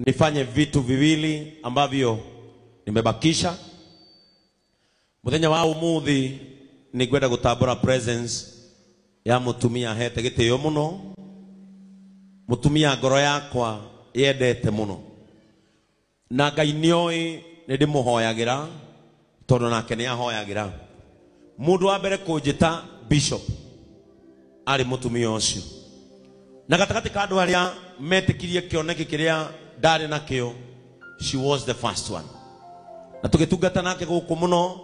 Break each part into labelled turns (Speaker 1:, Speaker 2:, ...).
Speaker 1: Nifanye vitu viwili ambavyo nimebakisha. Muthenya wa umuthi ni ngwenda gutambura presence ya mutumia hete gitio muno, mutumia ngoro yakwa yendete muno, na Ngai nioi ni ndimuhoyagira tondu nake ni ahoyagira. Mundu wa mbere kunjita bishop ari mutumia ucio, na gatagati ka andu aria metikirie kioneki kiria ndari nakio, she was the first one. Na tugitungata nake guku muno,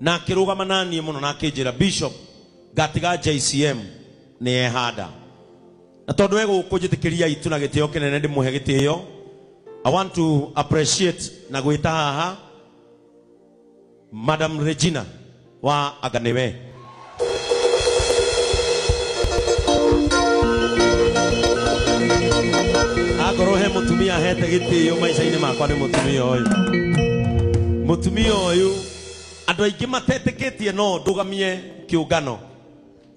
Speaker 1: na akirugama nanie muno na akinjira bishop gatiga JCM ni ehanda. Na tondu we guku njitikiria itu na gitio kinene ndimuhe gitio, I want to appreciate na gwita haha Madam Regina wa Aganiwe. Akorwo he mutumia hete gitio maica-inĩ makwa nĩ mutumia ũyũ. Mutumia ũyũ andũ aingĩ matetĩkĩtie no ndũgamie kĩũngano.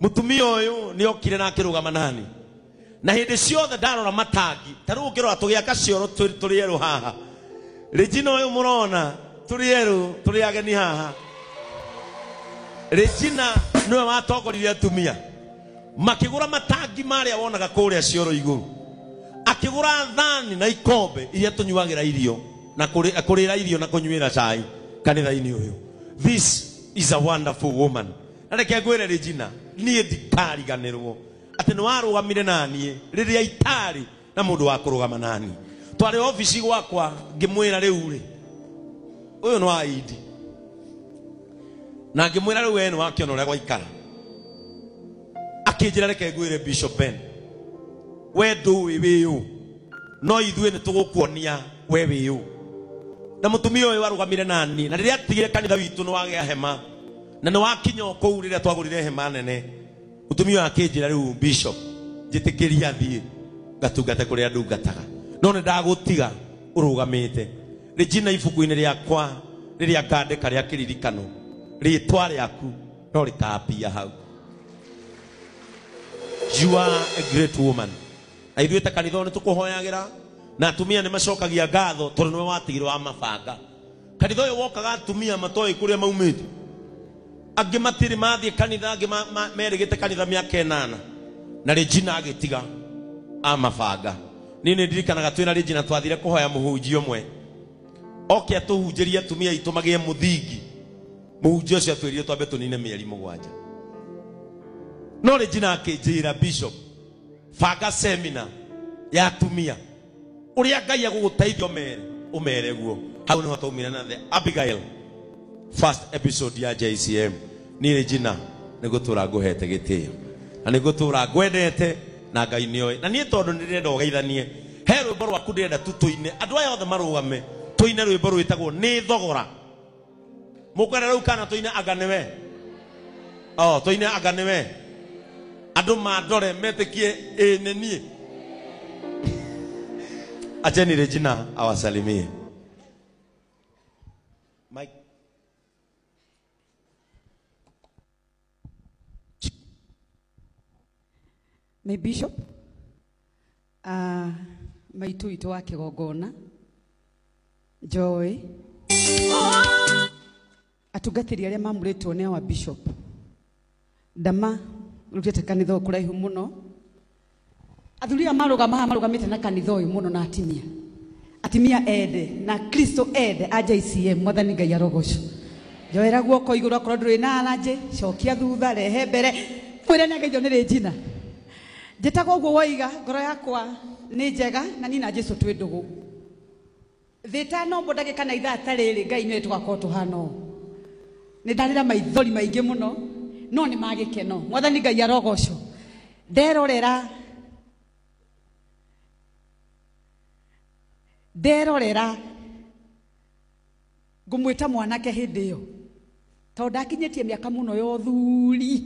Speaker 1: Mutumia ũyũ nĩ okire na akĩrũgama nani, na hĩndĩ ciothe ndarora matangi ta rĩu ũngĩrora tũgĩaka cioro tũrĩ erũ haha. Regina ũyũ mũrona tũrĩ erũ, tũrĩ ageni haha. Regina nĩwe watongoririe atumia makĩgũra matangi marĩa wonaga kũrĩa cioro igũrũ, akĩgũra thani na ikombe iria tũnyuagĩra irio na kũrĩra irio na kũnyuĩra cai kanitha-inĩ ũyũ. This is a wonderful woman. Na reke ngwĩre Regina, niĩ ndikariganĩrwo atĩ nĩ warũgamire naniĩ rĩrĩa itarĩ na mũndũ wa kũrũgama naniĩ. Twarĩ obici gwakwa ngĩmwĩra rĩu rĩ, ũyũ nĩ wa Idi, na ngĩmwĩra rĩu we nĩ wakĩona ũrĩa gwaikara. Akĩnjĩra reke ngwĩre Bishop Ben, we ndũĩ wĩ ũ, no ithuĩ nĩ tũgũkuonia we wĩ ũ. Na mutumia ũyũ arũgamire nani, na rĩrĩa atigire kanitha witũ nĩ wagĩa hema, na nĩ wakinya o kũu rĩrĩa twagũrire hema nene. Mutumia ũyũ akĩnjĩra rĩu Bishop, njĩtĩkĩria thiĩ ngatungate kũrĩa ndungataga, no nĩ ndagũtiga ũrũgamĩte. Regina, ibuku-inĩ rĩakwa rĩrĩa ngandĩka rĩa kĩririkano, rĩtwa rĩaku no rĩkambia hau. You are a great woman. Na ithuĩ ta kanitha nĩ tũkũhoyagĩra, na atumia nĩ macokagia ngatho tondũ nĩwe watigirwo wa mabanga. Kanitha ũyũ wokaga atumia matoĩ kũrĩa maumĩte, angĩ matirĩ mathiĩ kanitha, angĩ merĩgĩte kanitha mĩaka 8, na Regina agĩtiga amabanga. Niĩ nĩ ndirikanaga twĩna Regina twathire kũhoya mũhunjia ũmwe oke atũhunjĩrie atumia aitũ magĩe mũthingi. Mũhunjia ũcio atwĩrire twambe tũnine mĩeri 7. No Regina akĩnjĩra Bishop, banga semina ya atumia uria Ngai agũgũteithia ũmere ũmere guo. Hau nĩho twaumire na the Abigail first episode ya JCM. Niĩ Regina nĩ gũtũra ngũhete gĩtĩo na nĩ gũtũra ngwendete, na Ngai nĩoĩ. Na niĩ tondũ nĩ ndĩrenda ũgeithanie, he rwĩmbo rwaku ndĩrenda tu tũine, andũ aya othe marũgame tũine rwĩmbo rwĩtagwo nĩ thogora. Mũkwenda rĩu kana tũine anga nĩwe? Oh, tũine anga nĩwe. Andũ mandore metĩkie ĩ nĩ niĩ. Acheni Regina awasalimie. Mike.
Speaker 2: My Bishop, maitu itu wa kigongona Joy, atungatĩri arĩa mamũrĩtwo nĩ awa Bishop Dama rutĩte kanitha kũraihu mũno. Athuri aya marũgama haha marũgamĩte na kanitha ũyũ mũno, na atimia, atimia ende na Kristo ende a JCM. Mwathani Ngai arogocwo. Njoera guoko igũrũ akorwo ndũrĩ na allergy, cokia thutha, rehe mbere, mwĩre nĩ angeithio nĩ Regina. Njĩtagwo ũguo woiga, ngoro yakwa nĩ njega na niĩ na Jesũ twĩ ndũgũ. Thĩ ĩtanombwo ndagĩka na ithaa ta rĩrĩ, Ngai nĩwe tũgakorwo tũhana ũũ. Nĩ ndarĩra maithori maingĩ mũno, no nĩ ma gĩkeno. Mwathani Ngai arogocwo. Nderorera, nderorera ngũmwĩta mwanake hĩndĩ ĩyo, tondũ ndakinyĩtie mĩaka mũno ya ũthuri,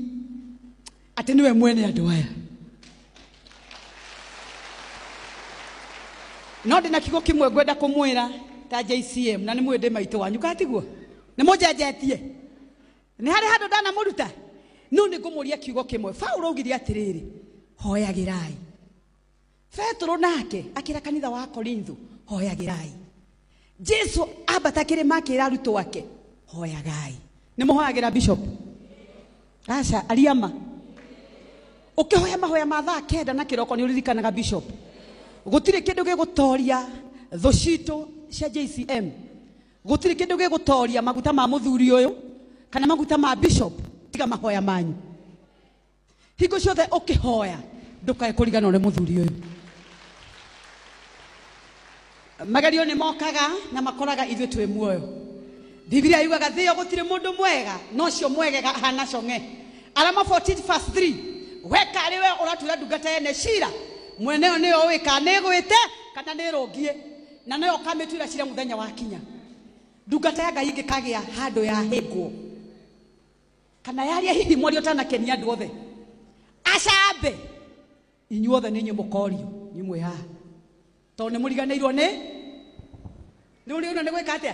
Speaker 2: atĩ nĩwe mwene andũ aya. No ndĩna kiugo kĩmwe ngwenda kũmwĩra ta JCM, na nĩ mũĩ ndĩ maitũ wanyu, kana tiguo? Nĩ mũnjenjetie? Nĩ harĩ handũ ndanamũruta? No nĩ ngũmũria kiugo kĩmwe. Paũlũ augire atĩrĩrĩ, hoyagĩrai. Petero nake akĩra kanitha wa Korintho, Hoyagirai. Jesu ambata kĩrĩma akĩra arutwo ake, hoyagai. Nĩ mũhoyagĩra bishop? Aca, ariama. Ũkĩhoya mahoya ma thaa 9 na kĩroko nĩ ũririkanaga bishop. Gũtirĩ kĩndũ gĩgũtoria thũ citũ cia JCM. Gũtirĩ kĩndũ gĩgũtoria maguta ma mũthuri ũyũ kana maguta ma bishop tiga mahoya manyu. Hingo ciothe ũkĩhoya ndũkae kũriganĩrwo nĩ mũthuri ũyũ. Magerio nĩ mokaga na makoraga ithuĩ twĩ muoyo. Biblia yugaga thĩ ĩyo gũtirĩ mũndũ mwega, no ũcio mwegega ahana cong'e. Arama 14 verse 3, we karĩ we ũratuĩra ndungata yene cira, mwene ĩyo nĩyo ũĩ kana nĩ ĩgwĩte kana nĩ ĩrũngiĩ, na nĩyo ũkamĩtuĩra cira mũthenya wa kinya. Ndungata ya Ngai ĩngĩkagĩa handũ yahĩngwo kana yaria hihi mwario ũtanakenia andũ othe, acambe inyuothe nĩ inyuĩ mũkorio, inyuĩ mwĩ haha tondũ nĩ mũriganĩirwo nĩ ũrĩa nĩ gwĩka atĩa.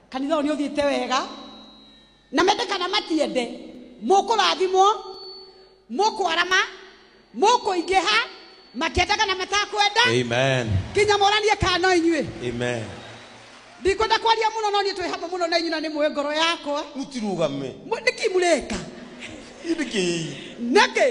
Speaker 2: Kanitha ũyũ nĩ ũthiĩte wega na mende kana matiende, mũkũrathimwo, mũkwarama, mũkũingĩha, makĩenda kana matakwenda.
Speaker 1: Amen.
Speaker 2: Kinya moranie kana no inyuĩ.
Speaker 1: Amen.
Speaker 2: Ndikwenda kwaria mũno no niĩ twĩ hamwe mũno na inyuĩ na nĩ mũĩ ngoro yakwa.
Speaker 1: Mũtirũgame.
Speaker 2: Nĩkĩ mũreka?
Speaker 1: Nĩkĩ?
Speaker 2: Nĩkĩ?